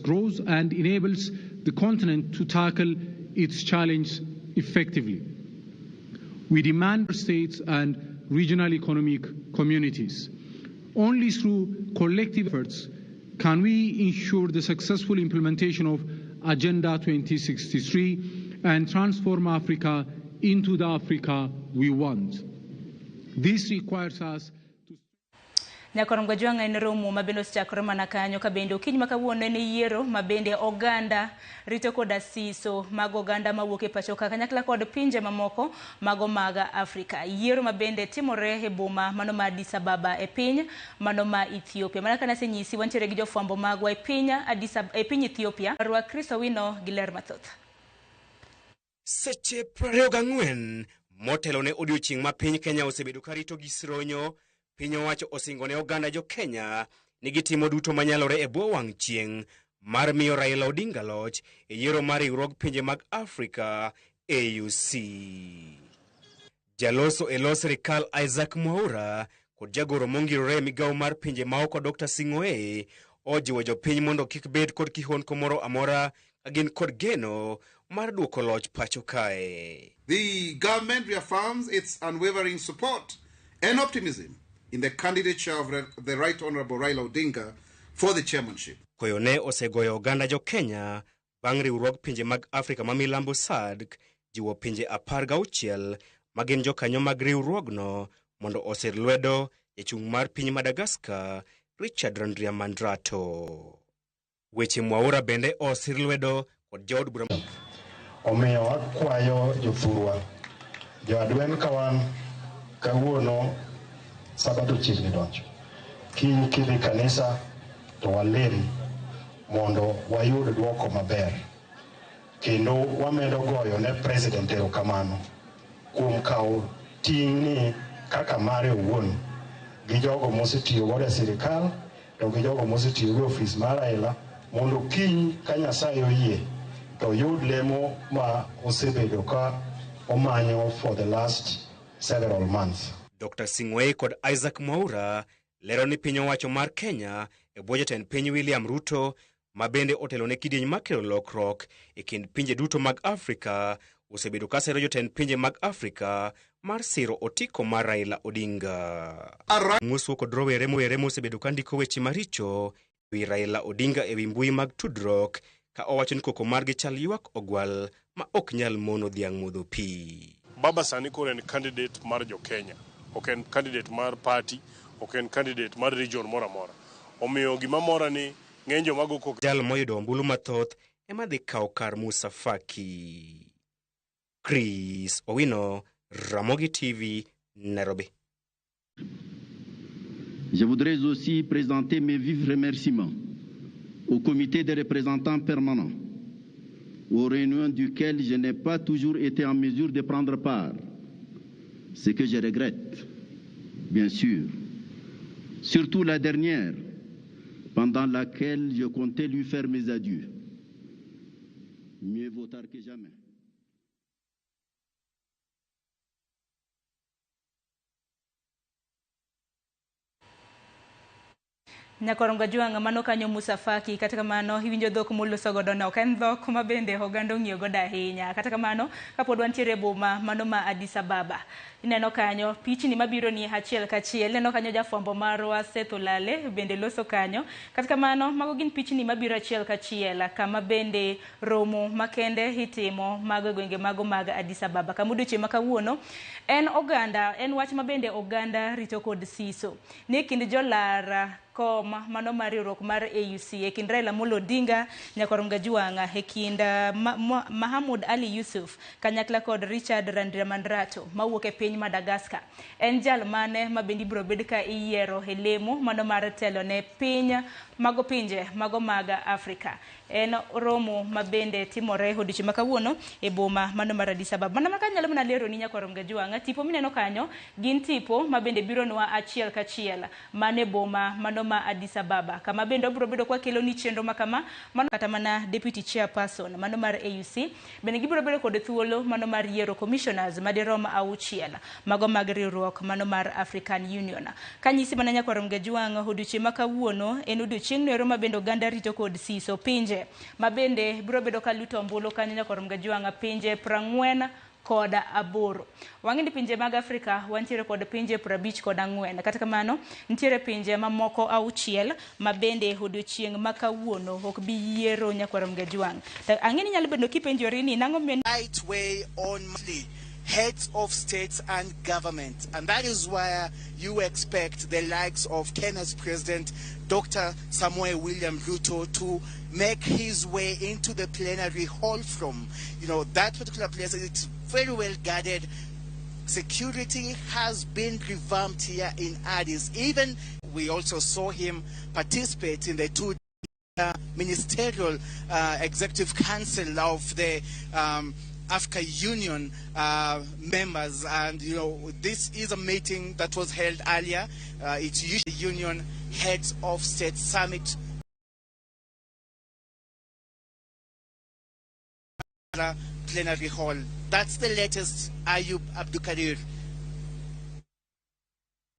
Growth and enables the continent to tackle its challenge effectively. We demand states and regional economic communities. Only through collective efforts can we ensure the successful implementation of Agenda 2063 and transform Africa into the Africa we want. This requires us Nyakorom Gajwang' en romo ma bende osechakore mana kanyo ka bende okinyi ma kawuono en yiero ma bende oganda rito koda siso mag oganda mawuok e pacho ka kanyakla kod pinje mamoko mago mag Afrika. Yiero ma bende timore e boma mano ma Addis Ababa e piny mano ma Ethiopia. Mana kaka nasenyisi wantiere gi jofwambo magwa e piny Addis e piny Ethiopia. Rwak Chris Owino gi ler mathoth. Seche 24 motelo ne odiochieng' ma piny Kenya osebedo ka rito gi sironyo, piny owacho osingo ne oganda jo Kenya ni gitimo duto manyalore e bwo wang' chieng' mar miyo Raila Odinga loch e yiero mar riwruog pinje mag Afrika AUC. Jaloso e lo sirikal Isaac Mwaura kod jagoro mongirore e migawo mar pinje maoko Dr. Sing'oei ojiwo jopiny mondo kik bed kod kihondko moro amora ka gin kod geno mar duoko loch pacho kae. The government reaffirms its unwavering support and optimism in the candidature of the Right Honorable Raila Odinga for the chairmanship. Koyo ne osegoyo oganda jo Kenya bang' riwruog pinje mag Afrika ma milambo SADC jiwo pinje 16 ma gin jokanyo mag riwruogno mondo osir lwedo jachung' mar piny Madagascar Richard Randriamandrato. Weche Mwaura bende osir lwedo kod jaod bura. Omiyo akwayo jothurwa, jo-Adwen ka wan kawuono Sabato chiegni donjo. Kiny kidhi kanisa to walem mondo wayud duoko maber. Kendo wamedo goyo ne President erokamano kuom kawo ting' ni kaka mare owuon gi jogo mosetiyo godo e sirikal to gi jogo mosetiyo go e ofis mar Raila mondo kiny ka Nyasaye oyie to yud lemo ma osebedo ka omanyo for the last several months. Dr. Sing'oei kod Isaac Mwaura lero ni piny owacho mar Kenya e bwo jatend piny William Ruto ma bende otelo ne kidieny mar kelo lokruok e kind pinje duto mag Afrika osebedo ka sero jotend pinje mag Afrika mar siro otiko mar Raila Odinga. Moswo kod rowere mowere mosebedo ka ndiko weche maricho wi Raila Odinga e wi mbui mag tudruok ka owacho ni koko margi chal ywak ogwal ma ok nyal mono dhiang' modho pi. Baba sani koro en candidate mar jo Kenya, ok en candidate mar party, ok en candidate mar region moro amora. Omiyo gima mora ni ng'eny joma go koko Jal moyudo ombulu mathoth ema dhi kawo kar Musa Faki. Chris Owino, Ramogi TV, Nairobi. Je voudrais aussi présenter mes vifs remerciements au comité des représentants permanents, aux réunions duquel je n'ai pas toujours été en mesure de prendre part, ce que je regrette, bien sûr, surtout la dernière, pendant laquelle je comptais lui faire mes adieux. Mieux vaut tard que jamais. Nyakorom Gajwang' mano kanyo Musa Faki kata kamano iwinjo dhok moloso godo no ok en dhok ma bende oganda ong'iyo godo ahinya kata kamano kapod wantiere e boma mano ma Addis Ababa ineno kanyo pichni mabiro ni achiel kachiel ineno kanyo jafwambo marwa Seth Olale bende loso kanyo kata kamano mago gin pichni mabiro achiel kachiel kama bende romo makende itimo mago e gwenge mago mag Addis Ababa kama odiochieng' ma kawuono en oganda en wach ma bende oganda rito kod siso ni kind jolar kom mano mar riwruok mar AUC e kind Raila Amolo Odinga Nyakorom Gajwang' e kind Mahamud Ali Yusuf kanyakla kod Richard Randriamandrato mawuok e piny Madagascar. En jal mane ma bende ibiro bed ka iyiero e lemo mano mar telo ne piny mago pinje mago mag Afrika. En romo ma bende timore odiochieng' ma kawuono e boma mano mar Addis Ababa. Mana maka anyalo mana lero ni Nyakorom Gajwang', tipo mineno kanyo gin tipo ma bende bironwa achiel kachiel mane boma mano mano ma Addis Ababa, kama bende wabiro bedo kwa kelo ni chenro ma kama mano kata mana deputy chairperson mano mar AUC bende gibiro bedo kod thuolo mano mar yiero commissioners madirom 6 mago mag riwruok mano mar African Union. Kanyisi mana nyakwar Mgajwang' odiochieng' ma kawuono en odiochieng' noero ma bende oganda rito kod siso pinje ma bende biro bedo ka luto ombulu kanyo nyakwar Mgajwang' pinje 48. Wang'e ni pinje mag Afrika wantiere kod pinje 54. Kata kamano nitiere pinje mamoko 6 ma bende odiochieng' ma kawuono ok bi yiero nyakwar Mgajwang'. Ang'e ni nyalo bedo kipenjori ni nang'o men right way on heads of states and government, and that is where you expect the likes of Kenya's President Dr. Samoei William Ruto to make his way into the plenary hall from, you know, that particular place. It's very well guarded. Security has been revamped here in Addis. Even we also saw him participate in the two ministerial executive council of the Africa Union members, and you know, this is a meeting that was held earlier. It's usually the Union Heads of State Summit. Plenary Hall. That's the latest. Ayub Abdukadir.